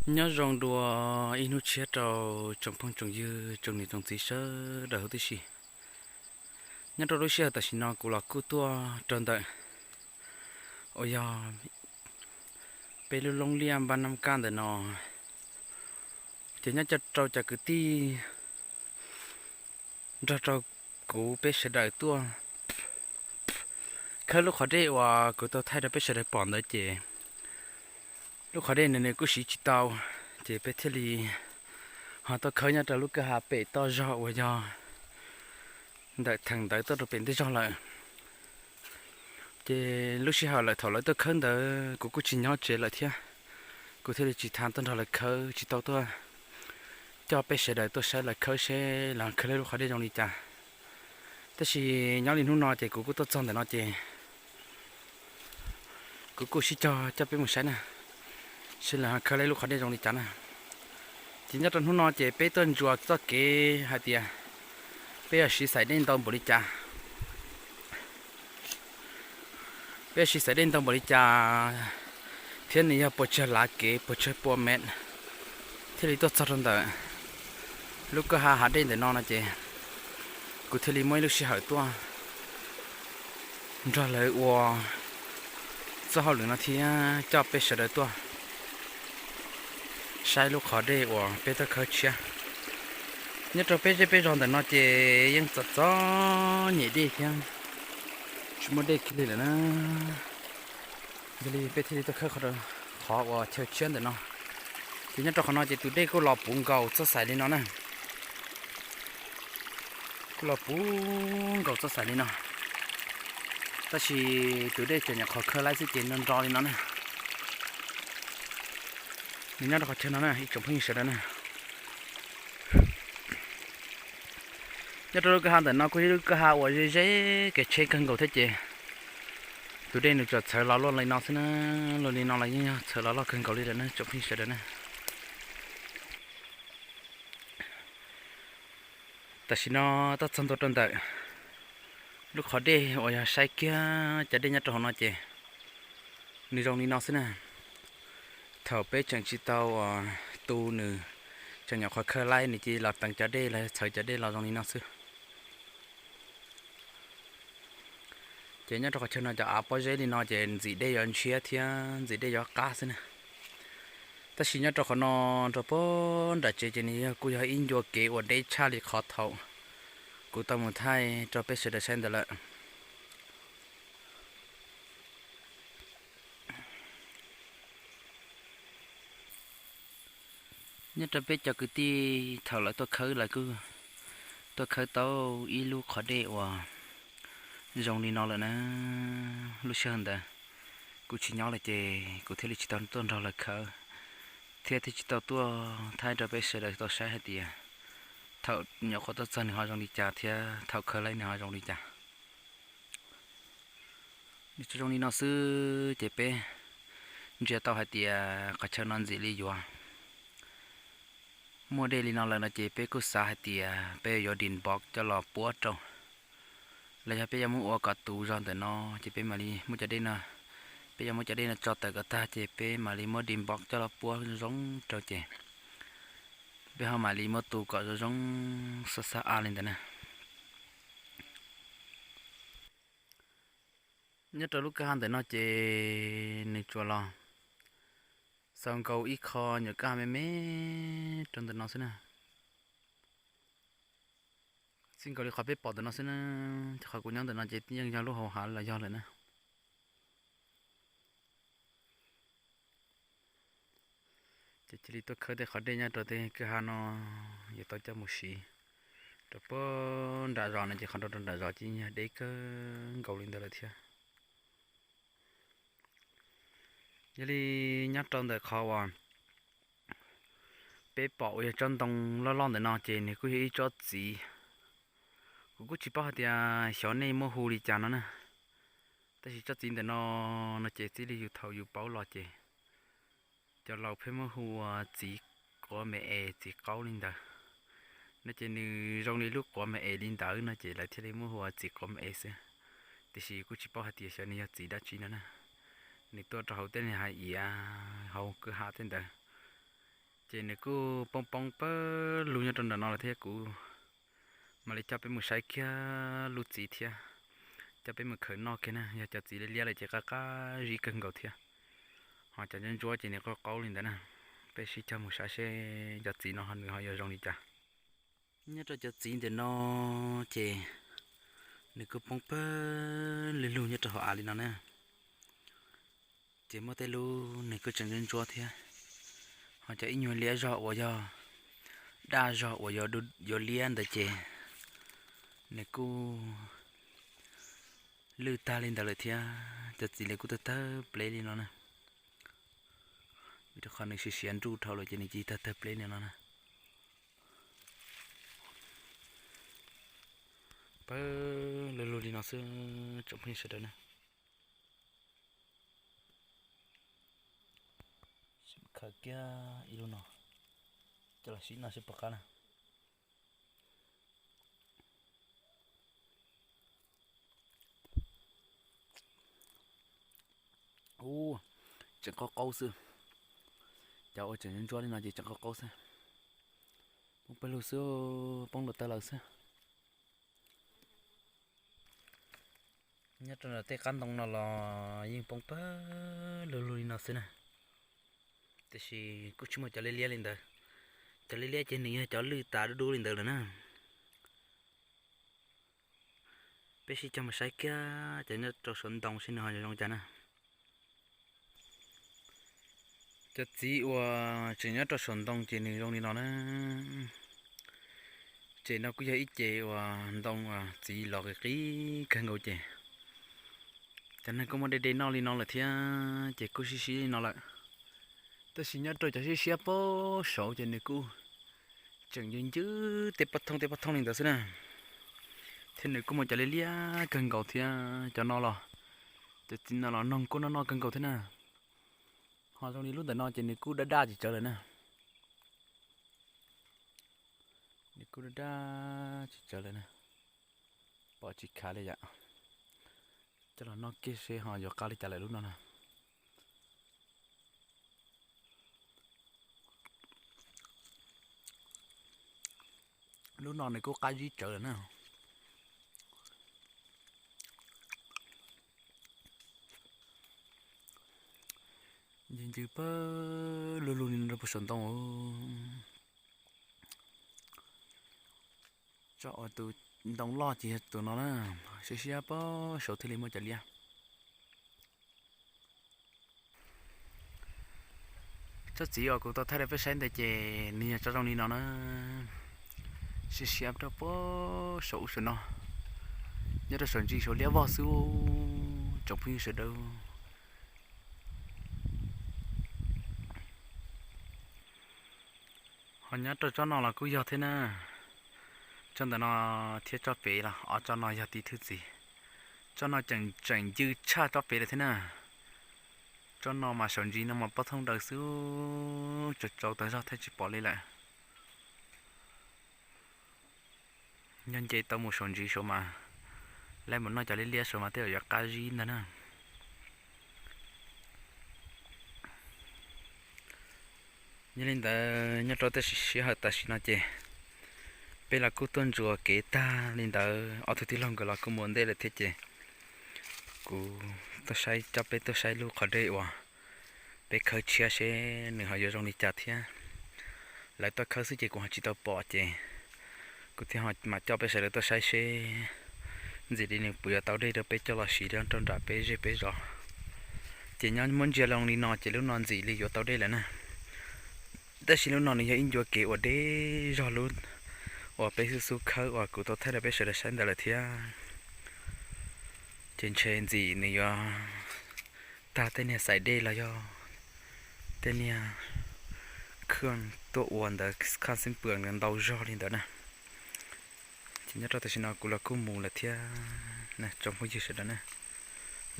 Nyob zoo dua ib hnub tshiab rau tsoom phooj tsoom ywg tsoom niam tsoom txiv sawv daws huv tib si. Nyob rau lub sij hawm tam sim no kuv los kuj tuaj rau ntawm uas yog peb lub loob liaj npab nab kaj ntawm no, ces nyob rau cov kwv tij nrog rau kuv peb sawv daws tuaj khawb lub qhov dej uas kuv tau thaij rau peb sawv daws pom ntawd ces lub qhov dej nws nws kuj siv tsis tau, ces peb thiaj li ho tuaj khawb nyob rau lub kwj ha pem toj zog uas yog ntawm theem ntawd tuaj rau pem ntej zog lawm. Ces lub sij hawm lawm thaum lawv tuaj khawb ntawd kuv kuj tsis nyob tsev lawm thiab, kuv thiaj li tsis tham tuaj nrog lawv khawb, tsis tau tuaj coj peb sawv daws tuaj saib lawv khawb seb lawv khawb lub qhov dej zoo li cas. Tab sis nyob li hnub no ces kuv kuj tuaj txog ntawm no ces kuv kuj sib cog coj peb mus saib na, seb lawv khawb lub qhov dej zoo li cas na. Ces nyob rau hnub no ces peb tuaj ntsuas txoj kev hais tias peb yuav siv xaim dej ntau npaum li cas, peb yuav siv xaim dej ntau npaum li cas thiab nws yog puas tsawg lav kev puas tsawg pua mev thiaj li tuaj txog rau ntawm lub kwj ha hav dej ntawm no no ces kuv thiaj li muaj ib lub sij hawm tuaj nrog lawv ua txoj hauj lwm no thiab coj peb sawv daws tuaj saib lub qhov dej uas peb tuaj khawb tshiab. Nyob rau peb zej peb zos ntawm no ces yeej txom txom nyem dej thiab, tsis muaj dej kiag li lawm na. Yog li peb thiaj li tuaj khawb qhov uas chaw tshiab ntawm no. Ces nyob rau qhov no ces tus dej kuj los puv nkaus txoj xaim li no na, kuj los puv nkaus txoj xaim li no, tab sis tus dej tseem nyuam qhuav khaws laib xwb ces nro nro li no na. Nws nyob rau qhov chaw no na ib tsoom phooj ywg sawv daws na. Nyob rau lub kwj ha ntawm no kuj yog lub kwj ha uas ze ze kev tsheb kawg nkaus thiab ces tus dej nws tsuas txhawv los luaj li no xwb na, luaj li no los yeej yog txhawv los loj kawg nkaus li lawm na tsoom phooj ywg sawv daws na. Tam sim no tuaj txog ntua rau ntawm lub qhov dej uas yog saib kiag cov dej nyob rau hauv no ces nws zoo li no xwb na. Thaum peb tseem tsis tau uas tu nws, tseem nyuam qhuav khaws laib nws cia li los teev cov dej los txhawv cov dej los zoo li no xwb. Ces nyob rau qhov chaw no cov av pob zeb li no ces ntxim dej yuav ntshiab thiab ntxim dej yuav qab xwb na. Tab sis nyob rau qhov no rau puag nram tsev ces nws yog kuj yog ib ncua kev uas deb tshaj li qhov thaum kuv tau mus thaij rau peb sawv daws saib ntawd lawm. Nyob rau peb cov kwv tij thaum lawv tuaj khawb lawv kuj tuaj khawb tau ib lub qhov dej uas zoo li no lawm na. Lub sij hawm ntawd kuv tsis nyob lawm ces kuv thiaj li tsis tau tuaj nrog lawv khawb thiab thiaj tsis tau tuaj thaij rau peb sawv daws tau saib hais tias thaum nyuam qhuav tuaj txog nws ho zoo li cas thiab thaum khawb laib nws ho zoo li cas. Nws tsuas zoo li no xwb ces peb ntsia tau hais tias qhov chaw no ntxim li yuav muaj dej li no lawm no ces peb kuj xav hais tias peb yuav di npov coj los puab rau, los yog peb yuav muab ua kom tu zog ntawm no ces peb mam li muab cov dej no, peb yuav muab cov dej no tso tawm kom tag ces peb mam li muab di npov coj los puab zoo rau ces peb ho mam li muab tu kom zoo zoo xab xab a li ntawd na. Nyob rau lub kwj ha ntawm no ces nws tsuas los xaus nkaus ib qho nyuam kwj ha me me rau ntawm no xwb na. Txij nkaus li qhov peb pom ntawm no xwb na, qhov kuv nyob ntawm no ces yeej yog lub hauv hav los yog lawm na. Ces cia li tuaj khawb tej qhov dej nyob rau tej kwj ha no yuav tau coj mus siv rau puag nram zos no ces qhov rau rau nram zos ces yog deb kawg nkaus li ntawd lawm thiab. Yog li nyob rau ntawm qhov uas peb pom uas yog tsob ntoo loj loj ntawm no ces nws kuj yog ib tsob txiv. Kuv kuj tsis paub hais tias xyov nej muab hu li cas no na. Tab sis tsob txiv ntawm no, no ces txij li yus thaum yus paub los ces cov laus pheej muab hu ua txiv quav me es txiv qaub li ntawd. No ces nws zoo li lub quav me es li ntawd no ces lawv thiaj li muab hu ua txiv quav me es xwb. Tiam sis kuj tsis paub hais tias xyov nws yog txiv dab tsi no na. Nws tuaj rau hauv tej niag hav iav hauv kwj ha tej ntawd Ces nws kuj poob poob pawg lug nyob rau ntawm no lawm thiab, kuv mam li coj peb mus saib kiag lub txiv thiab, coj peb mus khaws noj kiag na. Yog cov txiv liab liab lawm ces qab qab zib kawg nkaus thiab, ho cov ntsuab ntsuab ces nws qaub qaub li ntawd na. Peb sib cog mus saib seb cov txiv no nws ho yuav zoo li cas. Nyob rau cov txiv ntawm no ces nws kuj poob pawg lug lug nyob rau hauv av li no na. Ces muaj tej lub nws kuj tseem ntsuab ntsuab thiab, ho cov ib nyuag liab zog uas yog daj zog uas yuav liab ntawd ces nws kuj lwj tag li ntawd lawm thiab. Cov txiv li kuj tawg tawg pleb li no na, vim rau qhov nws siav siav nruj dhau lawm ces nws cia li tawg tawg pleb li no na. Pawg lug lug li no xwb tsoom phooj ywg sawv daws na. Khaws kiag ib lub no coj los sib noj seb puas qab na. Ub, tseem qaub qaub xwb. Cov uas tseem ntsuab li no ces tseem qaub qaub xwb. Poob pawg lug xwb, poob lawm tawg lawm xwb. Nyob rau tej qab ntoo no los yeej poob pawg lug lug li no xwb na. Tiam sis kuj tsis muaj cov liab liab li ntawd. Cov liab liab ces nws yog cov lwj tas dub dub li ntawd lawm na. Peb sib cog mus saib kiag cov nyob rau saum ntoo seb nws ho zoo cas na. Cov txiv uas tseem nyob rau saum ntoo ces nws zoo li no na. Ces no kuj yog ib ce uas ntoo uas txiv los qis qis kawg nkaus ces cov neeg kuj muaj dej dej noj li no lawm thiab ces kuj sib sib li no lawm. Tab sis nyob rau cov siab siab pem saud ces nws kuj tseem ncw ncwb tej pob thooj tej pob thooj li ntawd xwb na. Thiab nws kuj muaj cov liab liab kawg nkaus thiab cov no los, cov txiv no los noog kuj noj noj kawg nkaus thiab na. Ho zoo li lub ntawm no ces nws kuj daj daj tsis tsawv lawm na. Nws kuj daj daj tsis tsawv lawm na. Pom tsis khav li yom. Coj los noj kiag seb ho yuav qab li cas lawm lub no na. Lub no nws kuj qab zib tsawv lawm na. Ncw ncw pawg lug lug li no rau puag saum ntoo. Tso ua tus ntoo loj ces yog tus no na. Siab siab pem saud thiaj li muaj cov liab. Tsob txiv uas kuv tau thaij rau peb saib ntawd ces nws yog tsob zoo li no na. Siab siab rau pem saum ub saum no, nyob rau saum ntsis saum liab vog xwb tsoom phooj ywg sawv daws. Ho nyob rau tsob no los kuj yog thiab na. Tsob ntawm no thiab tsob pem los ob tsob no yog tib thwj txiv. Tsob no tseem ncw tshaj tsob pem lawm thiab na. Tsob no mas saum ntsis no mas pob thooj daws xwb, tsau tsau tas zog thiaj tsis pom li lawm. Nyob nce tau mus saum ntsis saud mas, lawv mus noj cov liab liab saud mas tej zaum yuav qab zib ntag na. Yog li ntawd nyob rau tej sij hawm tam sim no ces peb los kuj tuaj ntsuas kev tag li ntawd, ob tug tij laug nkawd los kuj mus ua ntej lawm thiab ces kuv tuaj saib, coj peb tuaj saib lub qhov dej uas peb khawb tshiab seb nws ho yuav zoo li cas thiab. Lawv tuaj khawb xwb ces kuv ho tsis tau pom ces kuv thiaj ho mam coj peb sawv daws tuaj saib seb ntxim li nws puas yuav tau dej rau peb coj los siv rau nram peb zej peb zos. Ces nyob muab ntsia zoo li no ces lub no ntxim li yuav tau dej lawm na. Tab sis lub no nws yog ib ncua kev uas deb zog lub uas peb xub xub khawb uas kuv tau thaij rau peb sawv daws saib ntawd lawm thiab. Ces ntshe ntxim nws yuav tag tej niag xaim dej los yog tej niag khaj tuaj ua ntawd khaj xib pwm ntau zog li ntawd na. Ces nyob rau tam sim no kuv los kuj mus lawm thiab na tsoom phooj ywg sawv daws na.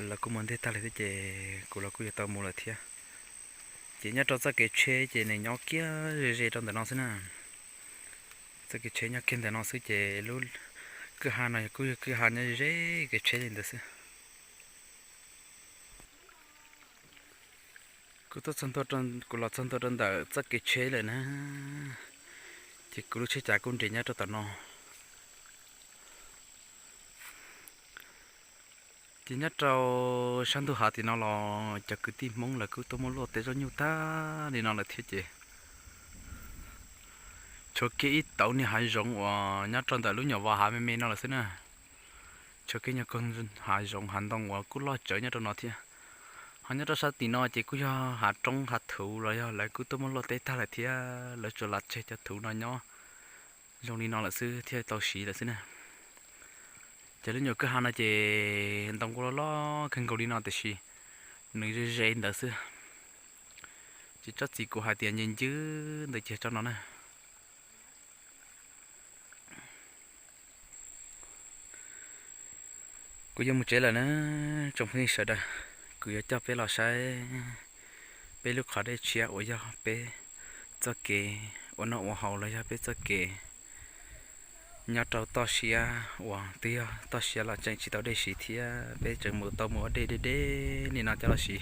Los kuj mus ntej tag lawm thiab ces kuv los kuj yuav tau mus lawm thiab. Ces nyob rau txoj kev tsheb ces nws nyob kiag ze ze rau ntawm no xwb na. Txoj kev tsheb nyob kiag ntawm no xwb ces lub kwj ha no kuj yog kwj ha nyob ze ze kev tsheb li ntawd xwb. Kuv tuaj txog ntua, kuv los txog ntua rau ntawm txoj kev tsheb lawm na, ces kuv lub tsheb cav kuj nres nyob rau tom no. Ces nyob rau sab ntug hav tim no los cov kwv tij Hmoob lawv kuj tuaj muab luaj teb zaub nyuj tag li no lawm thiab ces tshuav kiag ib tauv niag hav zoov uas nyob rau ntawm lub nyuam vos hav me me no lawm xwb na. Tshuav kiag nyuag kaug hav zoov hav ntoo uas kuj loj tsawv nyob rau no thiab. Ho nyob rau sab tim no ces kuj yog hav roob hav thuv los yog lawv kuj tuaj muab luaj teb tag lawm thiab lawv tsuas lam tseg cov thuv no nyob zoo li no lawm xwb thiaj tau siv lawm xwb na. Ces lub nyuam kwj ha no ces ntoo kuj loj loj kawg nkaus li no tiam sis nws ze ze ntawd xwb. Ces tsob txiv kuv hais tias ncw ncwb ntawd ces tsob no na. Kuv yuav mus tsev lawm na tsoom phooj ywg sawv daws, kuv yuav coj peb los saib peb lub qhov dej tshiab uas yog peb txoj kev ua noj ua haus los yog peb txoj kev nyob rau toj siab uas twb yog toj siab los tseem tsis tau dej siv thiab peb tseem mus tau mus ua dej deb deb li no coj los siv.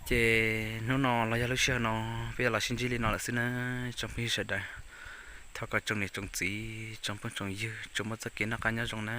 Ces hnub no los yog lub sij hawm no peb yuav los sib ntsib li no lawm xwb na tsoom phooj ywg sawv daws. Thov kom tsoom niam tsoom txiv tsoom phooj tsoom ywg tsuas muaj txoj kev noj qab nyob zoo na.